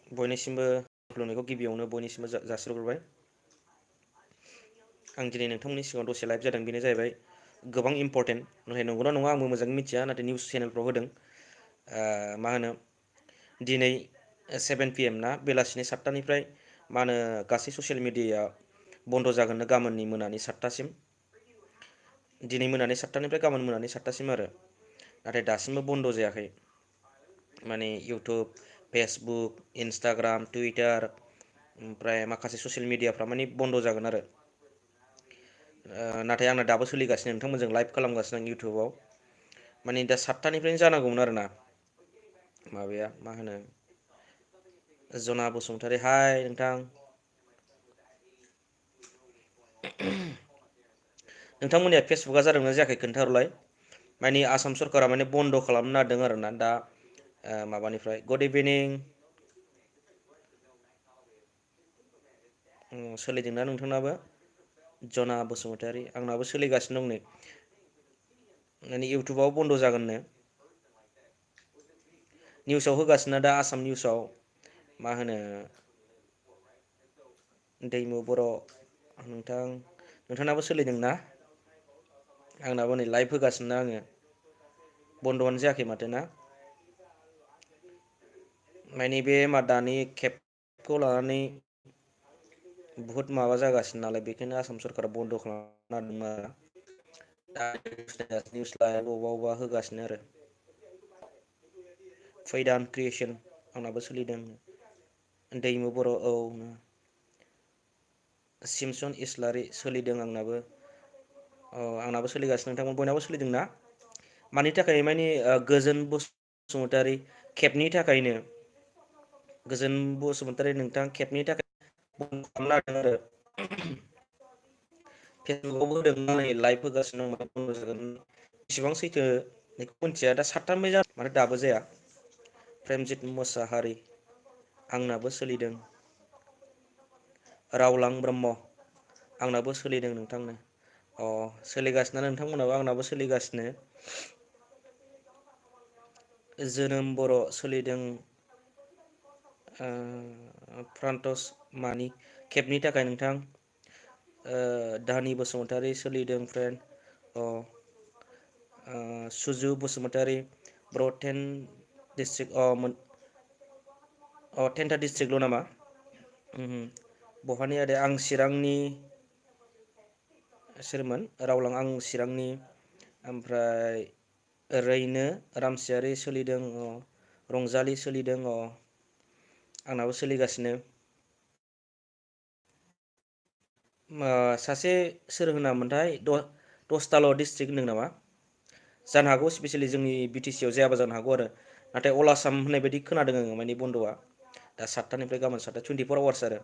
बयनिसिमबो खुलुमनायखौ गिबियावनो बयनिसिमबो जासिहरग्रोबाय। आं दिनै नोंथांमोननि सिगाङाव दसे लाइभ जादों बेनो जाहैबाय गोबां इम्परटेन्ट नाथाय नंगौना नङा आंबो मोजाङै मिथिया नाथाय निउस चेनेलफ्राव होदों। मा होनो दिनै 7 PM ना बेलासिनि 7टानिफ्राय मा होनो गासै ससियेल मिडियाया बन्द' जागोननो गाबोननि मोनानि 7टासिम। दिनै मोनानि 7टानिफ्राय गाबोन मोनानि 7टासिम आरो नाथाय दासिमबो बन्द' जायाखै। माने इउटुब, फेसबुक, इन्सटाग्राम, टुइटार ओमफ्राय माखासे ससियेल मिडियाफ्रा माने बन्द' जागोन आरो। नाथाय आंना दाबो सोलिगासिनो नोंथांमोनजों लाइभ खालामगासिनो आं इउटुबाव। माने दा 7टानिफ्रायनो जानांगौमोन आरोना माबाया मा होनो जना बसुमतारी हाय नोंथां। नोंथांमोननिया फेसबुकआ जादोंना जायाखै खोन्थाहरलाय। माने आसाम सरकारा माने बन्द' खालामनो नागिरदों आरोना दा माबानिफ्राय गुड इभिनिं। सोलिदोंना नोंथांनाबो जना बसुमतारी आंनाबो सोलिगासिनो दं नै। माने इउटुबाव बन्द' जागोननो। निउसाव होगासिनो दा आसाम निउसाव मा होनो दैमु बर' नोंथांनाबो सोलिदोंना? आंनाबो नै लाइभ होगासिनो आङो बन्द'आनो जायाखै माथो ना। माने बे मा दानि खेबखौ लानानै बुहुत माबा जागासिनो नालाय बेखायनो आसाम सरकारा बन्द' खालामनो नागिरदोंमोन आरो। दा निउस लाइभ अबेबा अबेबा होगासिनो आरो। फैदान क्रियेसन आंनाबो सोलिदों। दैमु बर' औ। सिमसन इस्लारि सोलिदों आंनाबो। औ आंनाबो सोलिगासिनो नोंथांमोन बयनाबो सोलिदों ना? मानि थाखाय माने गोजोन बसुमतारी केबनि थाखायनो गोजोन बसुमतारी नोंथां केबनि थाखाय बन्द' खालामनो नागिरदों आरो। फेसबुकावबो होदों नै लाइभ होगासिनो दं बन्द' जागोन। बेसेबां सैथो बेखौ मिथिया दा 7टानिफ्राय माथो दाबो जाया। प्रेमजित मुसाहारि आंनाबो सोलिदों। रावलां ब्रह्म आंनाबो सोलिदों नोंथांनो। सोलिगासिनो नोंथांमोनाबो आंनाबो सोलिगासिनो। जोनोम बर' सोलिदों। फ्रान्टस मानि केबनि थाखाय नोंथां। दानि बसुमतारी सोलिदों फ्रेन्ड। सुजु बसुमतारी ब्रथेन डिस्ट्रिक्ट 10था डिस्ट्रिक्टल' नामा? बहानि आदाया आं चिरांनि। सोरमोन रावलां आं चिरांनि ओमफ्राय ओरैनो रामसियारि सोलिदों रंजालि सोलिदों आंनाबो सोलिगासिनो। सासे सोर होनामोनथाय 10थाल' डिस्ट्रिक्ट होनदों नामा? जानो हागौ स्पेसियेलि जोंनि बिटि सि आव जायाबा जानो हागौ आरो नाथाय अल आसाम होननाय बायदि खोनादों आङो माने बन्द'आ दा 7टानिफ्राय गाबोन 7टा 24 आवार्स आरो।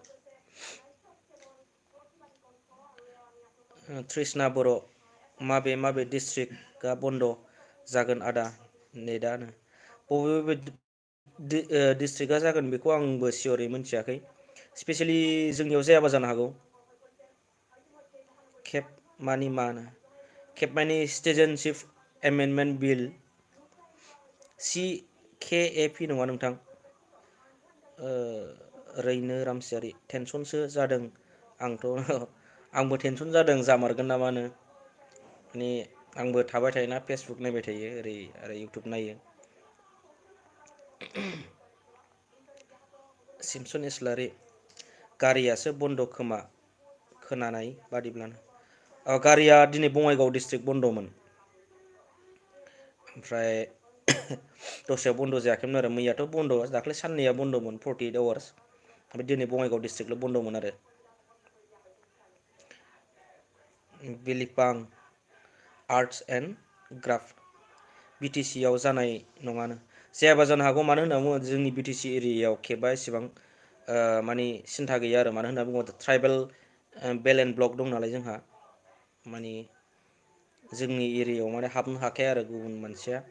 त्रिसना बर' माबे माबे डिस्ट्रिक्टआ बन्द' जागोन आदा नेटआनो बबे बबे डिस्ट्रिक्टआ जागोन बेखौ आंबो सियरै मोनथियाखै स्पेसियेलि जोंनियाव जायाबा जानो हागौ। केब मानि मानो केब मानि सिटिजेनसिप एमेन्डमेन्ट बिल CKAP नङा नोंथां। ओरैनो रामसियारि टेनसनसो जादों आंबो टेनसन जादों जामारगोन नामानो माने आंबो थाबाय थायोना फेसबुक नायबाय थायो ओरै आरो इउटुब नायो। सिमसन इस्लारि गारियासो बन्द' खोमा खोनानाय बादिब्लानो गारिया दिनै बङाइगाव डिस्ट्रिक्ट बन्द'मोन। ओमफ्राय दस्रायाव बन्द' जायाखैमोन आरो मैयाथ' बन्द' दाख्लै साननैया बन्द'मोन 48 आवार्स ओमफ्राय दिनै बङाइगाव डिस्ट्रिक्टल' बन्द'मोन आरो। बिलिफां आर्टस एन्ड ग्राफ BTC आव जानाय नङानो जायाबा जानो हागौ मानो होनना बुङो जोंनि BTC एरियायाव केबा एसेबां मानि सिन्था गैया आरो मानो होनना बुङोब्ला ट्राइबेल बेल एन्ड ब्लक दं नालाय जोंहा मानि जोंनि एरियायाव माने हाबनो हाखाया आरो गुबुन मानसिया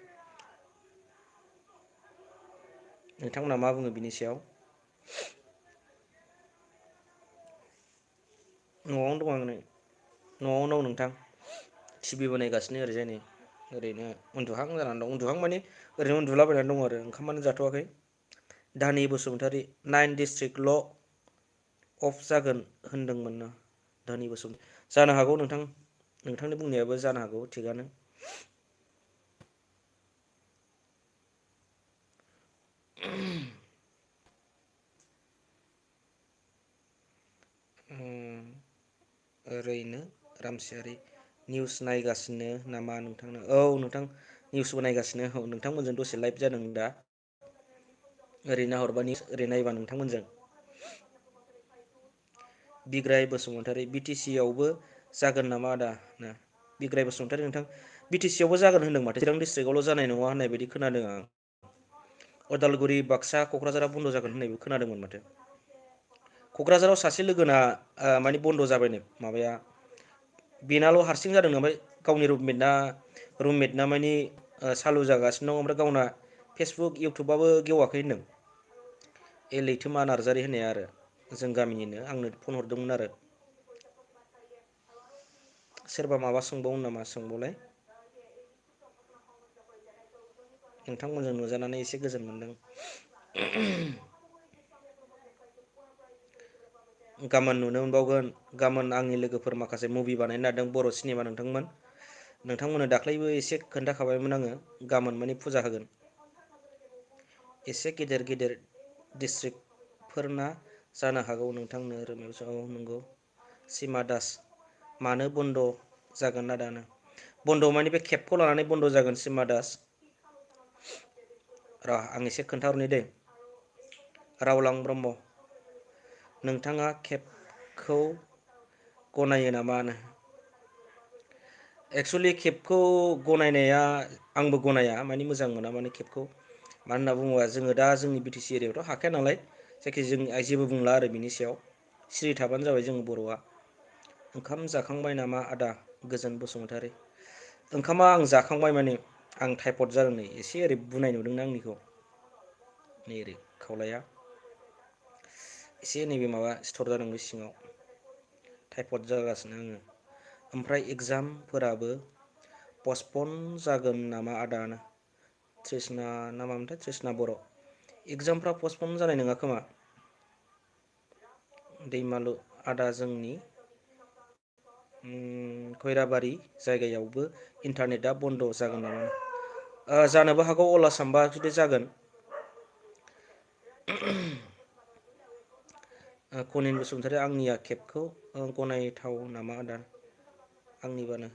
नोंथांमोना मा बुङो बिनि सायाव न'आवनो दं आं नै न'आवनो दं नोंथां टिभिबो नायगासिनो ओरैजाय नै ओरैनो उन्दुहां जानानै दं उन्दुहां माने ओरैनो उन्दुलाबायनानै दं आरो ओंखामानो जाथ'वाखै दानि बसुमतारी 9 डिस्ट्रिक्टल' अफ जागोन होनदोंमोन ना दानि बसुमतारी जानो हागौ नोंथां नोंथांनि बुंनायाबो जानो हागौ थिगानो ओरैनो रामसियारि निउस नायगासिनो नामा नोंथांनो औ नोंथां निउसबो नायगासिनो औ नोंथांमोनजों दसे लाइभ जादों दा ओरै नाहरबा ओरै नायबा नोंथांमोनजों बिग्राय बसुमतारी बि टि सि आवबो जागोन नामा आदा ना बिग्राय बसुमतारी नोंथां बि टि सि आवबो जागोन होनदों माथो चिरां डिस्ट्रिक्टआवल' जानाय नङा होननाय बायदि खोनादों आं उदालगुरि बाक्सा क'क्राझारा बन्द' जागोन होननायबो खोनादोंमोन माथो क'क्राझाराव सासे लोगोना माने बन्द' जाबायनो माबाया बेनाल' हारसिं जादों ओमफ्राय गावनि रुममेटना मानि सालु जागासिनो दं ओमफ्राय गावना फेसबुक इउटुबाबबो गेवाखै होनदों लैथोमा नार्जारि होननाया आरो जों गामिनिनो आंनो फन हरदोंमोन आरो सोरबा माबा सोंबावनो नामा सोंबावलाय नोंथांमोनजों नुजानानै एसे गोजोन मोनदों गाबोन नुनो मोनबावगोन गाबोन आंनि लोगोफोर माखासे मुभि बानायनो नागिरदों बर' सिनेमा नोंथांमोननो दाख्लैबो एसे खोन्थाखाबायमोन आङो गाबोन माने फुजा होगोन एसे गेदेर गेदेर डिस्ट्रिक्टफोरना जानो हागौ नोंथांनो रोमायाव नंगौ सिमा दास मानो बन्द' जागोन आदानो बन्द' मानि बे केबखौ लानानै बन्द' जागोन सिमा दास र' आं एसे खोन्थाहरनि दै रावलां ब्रह्म नोंथाङा केबखौ गनायो नामा एक्सुवेलि केबखौ गनायनाया आंबो गनाया मानि मोजां मोना माने केबखौ मानो होनना बुङोबा जोङो दा जोंनि बि टि सि एरियायावथ' हाखाया नालाय जायखि जों जेबो बुंला आरो बिनि सायाव सिरि थाबानो जाबाय जों बर'आ ओंखाम जाखांबाय नामा आदा गोजोन बसुमतारी ओंखामा आं जाखांबाय माने आं टाइपड जादों नै एसे ओरै बुनाय नुदोंना आंनिखौ नै ओरै खावलाया एसे नैबे माबा सिथर जादों बे सिङाव टाइपड जागासिनो आङो ओमफ्राय एगजामफोराबो पस्टपन जागोन नामा आदा त्रिसना ना मामोनथाय त्रिसना बर' एगजामफ्रा पस्टपन जानाय नङा खोमा दैमालु आदा जोंनि खैराबारि जायगायावबो इन्टारनेटआ बन्द' जागोन नामा जानोबो हागौ अल आसामबा जुदि जागोन कनिन बसुमतारी आंनिया केबखौ गनायथाव नामा आदा आंनिबानो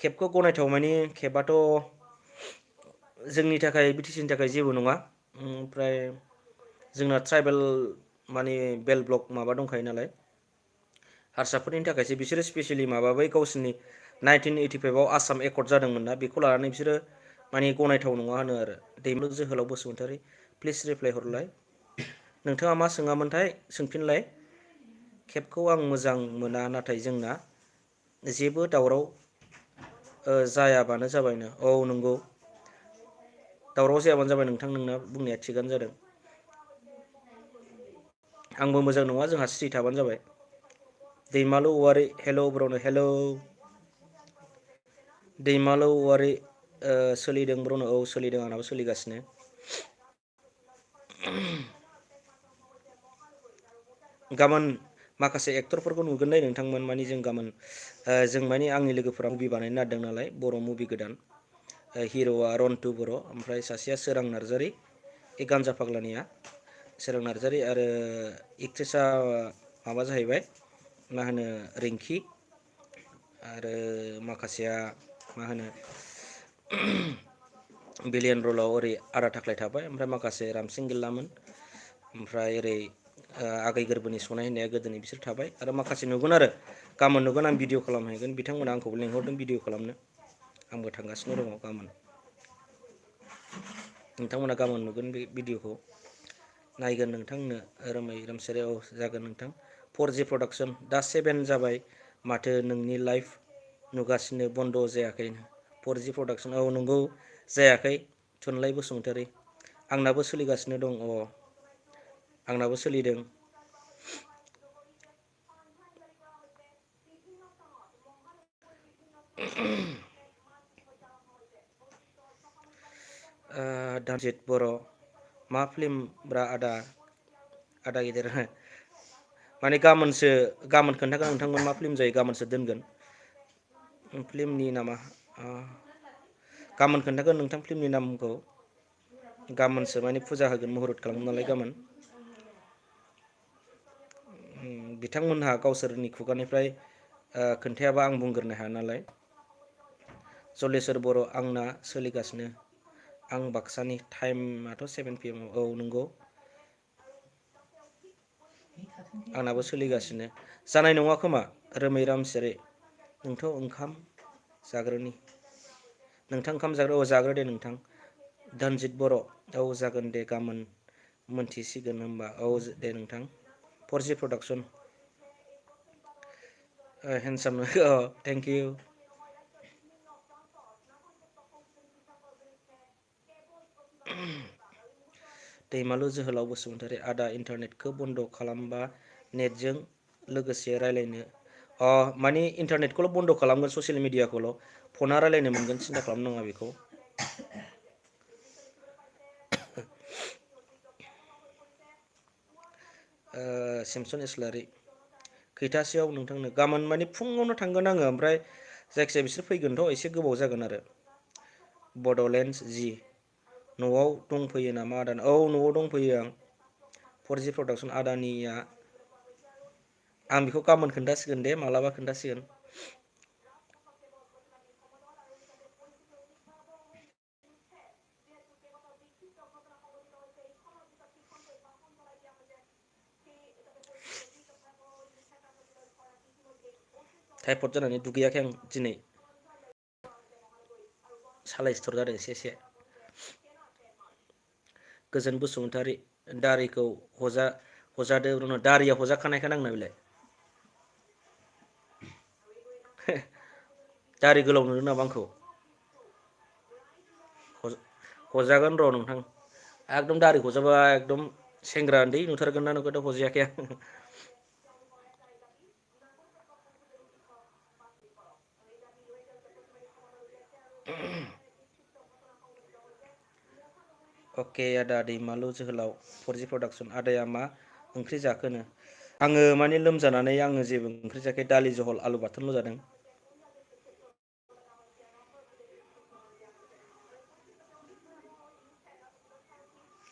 केबखौ गनायथाव मानि केबाथ' जोंनि थाखाय बि टि सि नि थाखाय जेबो नङा ओमफ्राय जोंना ट्राइबेल माने बेल ब्लक माबा दंखायो नालाय हारसाफोरनि थाखायसो बिसोरो स्पेसियेलि माबाबाय गावसोरनि 1985आव आसाम एकर्ड जादोंमोन ना बेखौ लानानै बिसोरो माने गनायथाव नङा होनो आरो दैमु जोहोलाव बसुमतारी प्लिस रिप्लाय हरलाय नोंथाङा मा सोङामोनथाय सोंफिनलाय केबखौ आं मोजां मोना नाथाय जोंना जेबो दावराव जायाबानो जाबायनो औ नंगौ दावराव जायाबानो जाबाय नोंथां नोंना बुंनाया थिगानो जादों आंबो मोजां नङा जोंहा सिरि थाबानो जाबाय दैमालु औवारि हेलौ ब्रनो हेलौ दैमालु औवारि सोलिदों ब्रनो औ सोलिदों आंनाबो सोलिगासिनो गाबोन माखासे एक्टरफोरखौ नुगोन दे नोंथांमोन माने जों गाबोन जों माने आंनि लोगोफोरा मुभि बानायनो नागिरदों नालाय बर' मुभि गोदान हिर'आ रन्थु बर' ओमफ्राय सासेया सोरां नार्जारि बे गानजा फाग्लानिया सोरां नार्जारि आरो एक्ट्रिसा माबा जाहैबाय मा होनो रिंखि आरो माखासेया मा होनो बिलियन रलाव ओरै आदा थाख्लाय थाबाय ओमफ्राय माखासे रामसिं गोल्लामोन ओमफ्राय ओरै आगै गोरबोनि सनाय होननाया गोदोनि बिसोर थाबाय आरो माखासे नुगोन आरो गाबोन नुगोन आं भिडिअ खालामहैगोन बिथांमोना आंखौबो लिंहरदों भिडिअ खालामनो आंबो थांगासिनो दङ गाबोन नोंथांमोना गाबोन नुगोन बे भिडिअखौ नायगोन नोंथांनो रोमै रोमसियारि औ जागोन नोंथां 4G प्रडाक्सन दा 7 जाबाय माथो नोंनि लाइफ नुगासिनो बन्द' जायाखै 4G प्रडाक्सन औ नंगौ जायाखै थुनलाइ बसुमतारी आंनाबो सोलिगासिनो दं आंनाबो सोलिदों दानजित बर' मा फिल्म ब्रा आदा आदा गिदिर माने गाबोन खोन्थागोन नोंथांमोन मा फिल्म जायो गाबोनसो दोनगोन फिल्मनि नामा गाबोन खोन्थागोन नोंथां फिल्मनि नामखौ गाबोनसो माने फुजा होगोन मुहुरत खालामो नालाय गाबोन बिथांमोनहा गावसोरनि खुगानिफ्राय खोन्थायाबा आं बुंग्रोनो हाया नालाय जलेस्वर बर' आंना सोलिगासिनो आं बाक्सानि टाइमाथ' 7 PM औ नंगौ आंनाबो सोलिगासिनो जानाय नङा खोमा रोमै रामसियारि नोंथ' ओंखाम जाग्रोनि नोंथां ओंखाम जाग्रो औ जाग्रो दे नोंथां दानजित बर' औ जागोन दे गाबोन मोनथिसिगोन होमबा औ दे नोंथां फरजि प्रडाक्सन हेन्डसाम औ थेंक इउ दैमालु जोहोलाव बसुमतारी आदा इन्टारनेटखौ बन्द' खालामबा नेटजों लोगोसे रायलायनो माने इन्टारनेटखौल' बन्द' खालामगोन ससियेल मिडियाखौल' फना रायलायनो मोनगोन सिन्था खालामनाङा बेखौ सिमसन इस्लारि खैथासोआव नोंथांनो गाबोन माने फुङावनो थांगोन आङो ओमफ्राय जायखिजाया बिसोर फैगोनथ' एसे गोबाव जागोन आरो बड'लेण्ड जि न'आव दंफैयो नामा आदा औ न'आव दंफैयो आं फरजि प्रडाक्सन आदानिया आं बेखौ गाबोन खोन्थासिगोन दे मालाबा खोन्थासिगोन टाइफड जानानै दुगैयाखै आं दिनै सालाय सिथर जादों एसे एसे गोजोन बसुमतारी दारिखौ हजादो दारिया हजाखानायखा आंना बेलाय दारि गोलाव नुदों नामा आंखौ हजागोन र' नोंथां एकदम दारि हजाबा एकदम सेंग्रा उन्दै नुथारगोन ना नुगोन हजायाखै आं अके आदा दैमालु जोहोलाव फरजि प्रडाक्सन आदाया मा ओंख्रि जाखोनो आङो माने लोमजानानै आङो जेबो ओंख्रि जायाखै दालि जहल आलु बाथोनल' जादों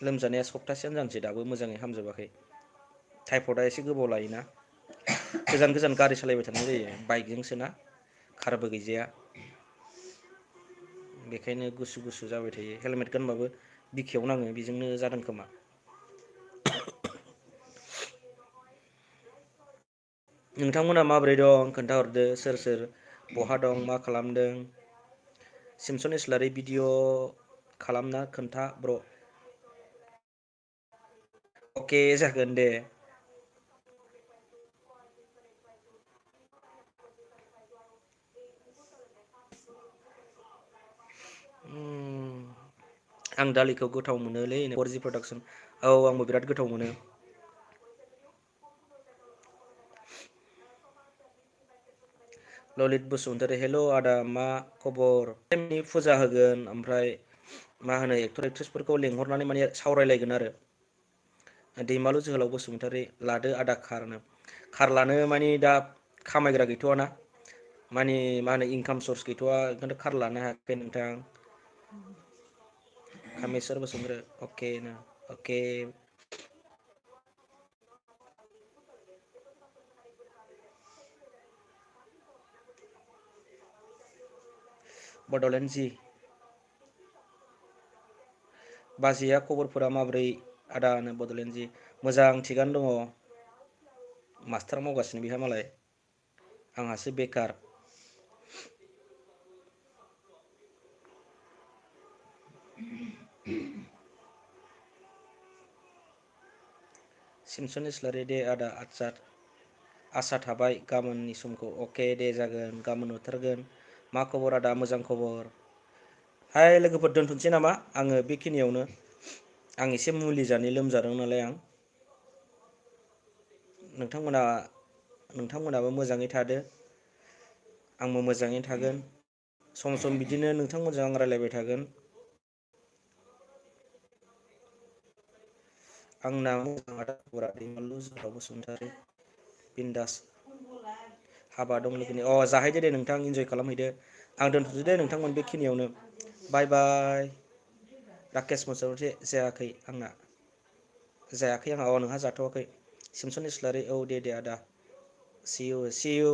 लोमजानाया सप्तासेयानो जानोसै दाबो मोजाङै हामजोबाखै टाइफडआ एसे गोबाव लायोना गोजान गोजान गारि सालायबाय थानाय जायो बाइकजोंसोना कारबो गैजाया बेखायनो गुसु गुसु जाबाय थायो हेलमेट गानबाबो बिखायाव नाङो बेजोंनो जादों खोमा नोंथांमोना माबोरै दं खोन्थाहरदो सोर सोर बहा दं मा खालामदों सिमसन इस्लारि भिडिअ खालामना खोन्था ब्र' अके जागोन दे आं दालिखौ गोथाव मोनोलै फरजि प्रडाक्सन औ आंबो बिराद गोथाव मोनो ललित बसुमतारी हेल' आदा मा खबर टाइमनि फुजा होगोन ओमफ्राय मा होनो एक्टर एक्ट्रिसफोरखौ लेंहरनानै माने सावरायलायगोन आरो दैमालु जोहोलाव बसुमतारी लादो आदा खार लानो माने दा खामायग्रा गैथ'वाना माने मा होनो इनकाम सर्स गैथ'वा ओंखायनोथ' खार लानो हायाखै नोंथां कामेस्वर बसुमतारी अके अके बड'लेण्ड जि बाजैया खबरफोरा माबोरै आदानो बड'लेण्ड जि मोजां थिगानो दङ मास्टार मावगासिनो बिहा मालाय आंहासो बेखार सिमसन इस्लारि दे आदा आसा थाबाय गाबोननि समखौ अके दे जागोन गाबोन नुथारगोन मा खबर आदा मोजां खबर हाय लोगोफोर दोनथ'नोसै नामा आङो बेखिनियावनो आं एसे मुलि जानानै लोमजादों नालाय आं नोंथांमोनाबो मोजाङै थादो आंबो मोजाङै थागोन सम सम बिदिनो नोंथांमोनजों आं रायलायबाय थागोन आंना मोजां आदा खबरा दैमालु जोहोलाव बसुमतारी बिन्दास हाबा दं लोगोनि जाहैदो दे नोंथां इन्जय खालामहैदो आं दोनथ'दो दे नोंथांमोन बेखिनियावनो बाय बाय राकेश मोसाहारि जायाखै आंना नोंहा जाथ'वाखै सिमसन इस्लारि औ दे आदा see you